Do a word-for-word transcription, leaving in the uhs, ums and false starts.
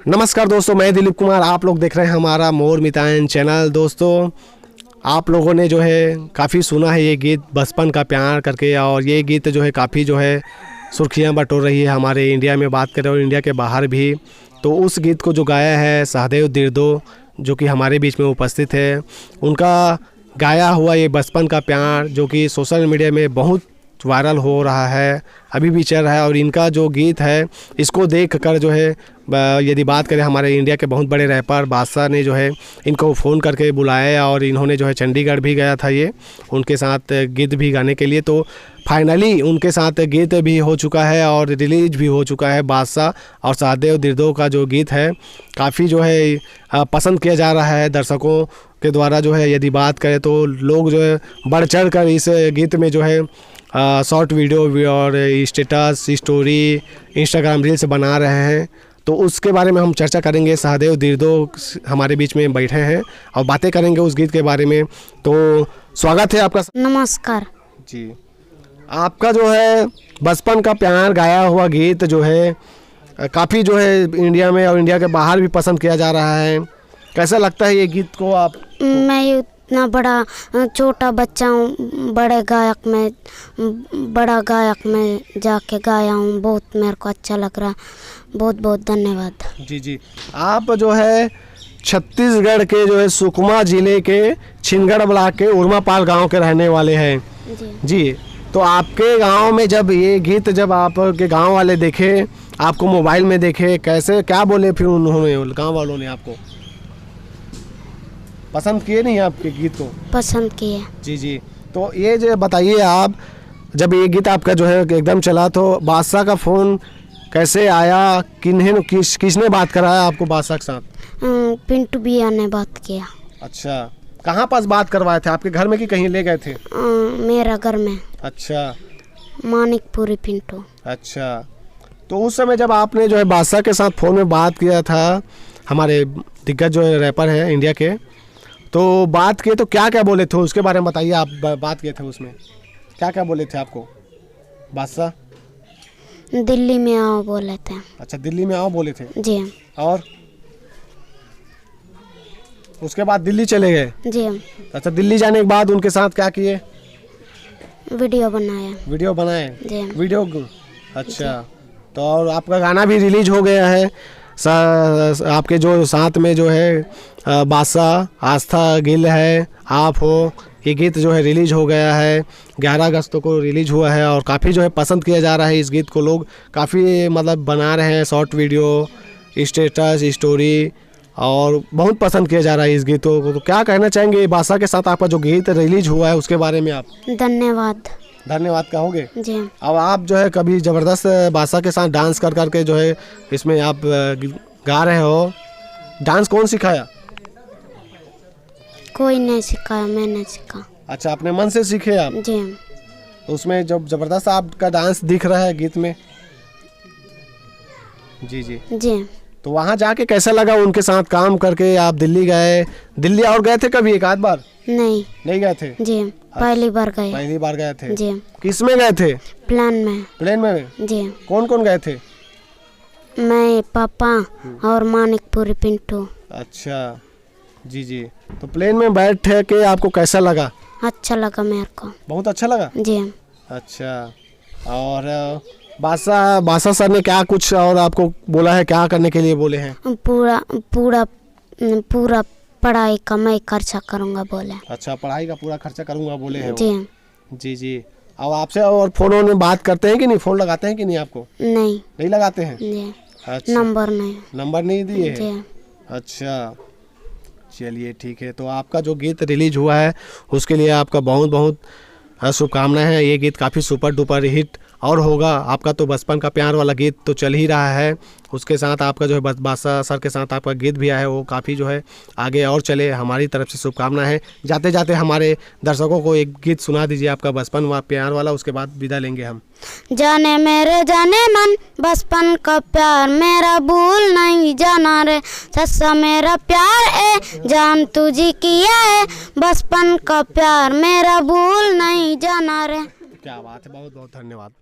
नमस्कार दोस्तों, मैं दिलीप कुमार, आप लोग देख रहे हैं हमारा मोर मितान चैनल। दोस्तों, आप लोगों ने जो है काफ़ी सुना है ये गीत बचपन का प्यार करके, और ये गीत जो है काफ़ी जो है सुर्खियां बटोर रही है हमारे इंडिया में, बात करें और इंडिया के बाहर भी। तो उस गीत को जो गाया है सहदेव दिर्दो, जो कि हमारे बीच में उपस्थित है, उनका गाया हुआ ये बचपन का प्यार जो कि सोशल मीडिया में बहुत वायरल हो रहा है, अभी भी चल रहा है। और इनका जो गीत है, इसको देख कर जो है, ब-, यदि बात करें, हमारे इंडिया के बहुत बड़े रैपर बादशाह ने जो है इनको फ़ोन करके बुलाया और इन्होंने जो है चंडीगढ़ भी गया था ये उनके साथ गीत भी गाने के लिए। तो फाइनली उनके साथ गीत भी हो चुका है और रिलीज भी हो चुका है। बादशाह और सहदेव दिर्दो का जो गीत है, काफ़ी जो है अ, पसंद किया जा रहा है दर्शकों के द्वारा। जो है यदि बात करें तो लोग जो है बढ़ चढ़ कर इस गीत में जो है शॉर्ट वीडियो भी और स्टेटस स्टोरी, इंस्टाग्राम रील्स बना रहे हैं। तो उसके बारे में हम चर्चा करेंगे। सहदेव दिर्दो हमारे बीच में बैठे हैं और बातें करेंगे उस गीत के बारे में। तो स्वागत है आपका। नमस्कार। जी, आपका जो है बचपन का प्यार गाया हुआ गीत जो है काफ़ी जो है इंडिया में और इंडिया के बाहर भी पसंद किया जा रहा है, कैसा लगता है ये गीत को आप? मैं इतना बड़ा, अ, छोटा बच्चा हूँ, बड़े गायक में, बड़ा गायक में जाके गाया हूँ, बहुत मेरे को अच्छा लग रहा। बहुत बहुत धन्यवाद। जी जी, आप जो है छत्तीसगढ़ के जो है सुकमा जिले के छिंदगढ़ ब्लॉक के उर्मापाल गांव के रहने वाले हैं। जी। जी, तो आपके गांव में जब ये गीत, जब आपके गांव वाले देखे, आपको मोबाइल में देखे, कैसे, क्या बोले फिर उन्होंने, गांव वालों ने आपको पसंद किए नहीं आपके गीत को? पसंद किए। जी जी, तो ये जो बताइए आप, जब ये गीत आपका जो है एकदम चला तो बादशाह का फ़ोन कैसे आया, किन्हें किस किसने बात कराया आपको बादशाह के साथ? अम, पिंटू भैया ने बात किया। अच्छा, कहाँ पास बात करवाए थे, आपके घर में कि कहीं ले गए थे? अम, मेरा घर में। अच्छा, मानिकपुरी पिंटू। अच्छा, तो उस समय जब आपने जो है बादशाह के साथ फ़ोन में बात किया था, हमारे दिग्गज जो है रैपर हैं इंडिया के, तो बात किए तो क्या क्या बोले थे उसके बारे में बताइए। आप ब- बात किए थे उसमें क्या क्या बोले थे आपको बादशाह? दिल्ली में आओ बोले थे। अच्छा, दिल्ली में आओ बोले थे। जी। और उसके बाद दिल्ली चले गए? जी। अच्छा, दिल्ली जाने के बाद उनके साथ क्या किए? वीडियो बनाया। वीडियो बनाए? जी। वीडियो ग- अच्छा, तो और आपका गाना भी रिलीज हो गया है। सा- आपके जो साथ में जो है, अ, बादशाह, आस्था गिल है, आप हो, ये गीत जो है रिलीज हो गया है, ग्यारह अगस्त को रिलीज हुआ है और काफ़ी जो है पसंद किया जा रहा है इस गीत को। लोग काफ़ी मतलब बना रहे हैं शॉर्ट वीडियो, स्टेटस स्टोरी, और बहुत पसंद किया जा रहा है इस गीतों को। तो क्या कहना चाहेंगे बादशाह के साथ आपका जो गीत रिलीज हुआ है उसके बारे में आप? धन्यवाद। धन्यवाद कहोगे? जी। अब आप जो है कभी ज़बरदस्त बादशाह के साथ डांस कर करके जो है इसमें आप, अ, गा रहे हो, डांस कौन सिखाया? कोई नहीं सिखाया, मैंने सीखा। अच्छा, अपने मन से सीखे आप? जी। तो उसमें जब ज़बरदस्त आपका डांस दिख रहा है गीत में। जी जी। जी। तो वहाँ जाके कैसा लगा उनके साथ काम करके? आप दिल्ली गए, दिल्ली और गए थे कभी एक आध बार? नहीं। नहीं गए थे? जी, अच्छा, पहली बार गए। पहली बार गए थे? जी। किस में गए थे? प्लेन में। प्लेन में? जी। कौन कौन गए थे? मैं, पापा हम्म। और मानिकपुरी पिंटू। अच्छा, जी जी। तो प्लेन में बैठ के आपको कैसा लगा? अच्छा लगा मेरे को। बहुत अच्छा लगा? जी। अच्छा, और अ, बादशाह, बादशाह सर ने क्या कुछ और आपको बोला है, क्या करने के लिए बोले हैं? पूरा, पूरा, पूरा पढ़ाई का मैं खर्चा करूँगा बोले। अच्छा, पढ़ाई का पूरा खर्चा करूँगा बोले हैं वो। जी। जी जी। अब आपसे और फोन में बात करते हैं कि नहीं? फोन लगाते हैं कि नहीं आपको? नहीं। नहीं लगाते हैं? जी। अच्छा। नंबर नहीं। नंबर नहीं दिए हैं? जी। अच्छा, चलिए ठीक है। तो आपका जो गीत रिलीज हुआ है उसके लिए आपका बहुत बहुत, अ, शुभकामनाएं हैं। ये गीत काफ़ी सुपर डुपर हिट और होगा। आपका तो बचपन का प्यार वाला गीत तो चल ही रहा है, उसके साथ आपका जो है बस- बादशाह सर के साथ आपका गीत भी आया है, वो काफ़ी जो है आगे और चले। हमारी तरफ से शुभकामनाएं हैं। जाते जाते हमारे दर्शकों को एक गीत सुना दीजिए आपका बचपन वा प्यार वाला, उसके बाद विदा लेंगे हम। जाने मेरे जाने मन, बचपन का प्यार मेरा भूल नहीं जाना रे। सच्चा मेरा प्यार ए जान, तुझे किया है बचपन का प्यार मेरा भूल नहीं जाना रे। क्या बात है, बहुत बहुत धन्यवाद।